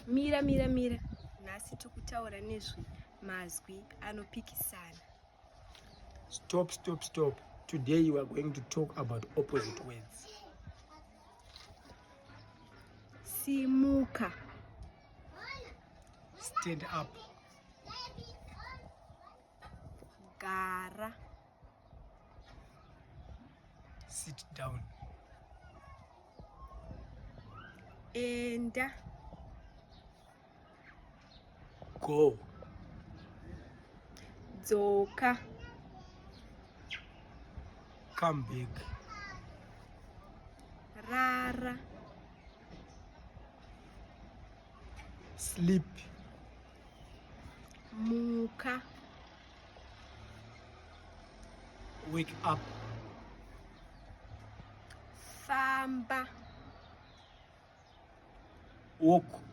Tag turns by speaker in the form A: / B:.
A: Mira mira mira. Nhasi tikutaura nezve mazwi anopikisana.
B: Stop stop stop. Today you are going to talk about opposite words.
A: Simuka.
B: Stand up.
A: Gara.
B: Sit down.
A: Enda.
B: Go.
A: Dzoka.
B: Come back.
A: Rara.
B: Sleep.
A: Muka.
B: Wake up.
A: Famba.
B: Walk.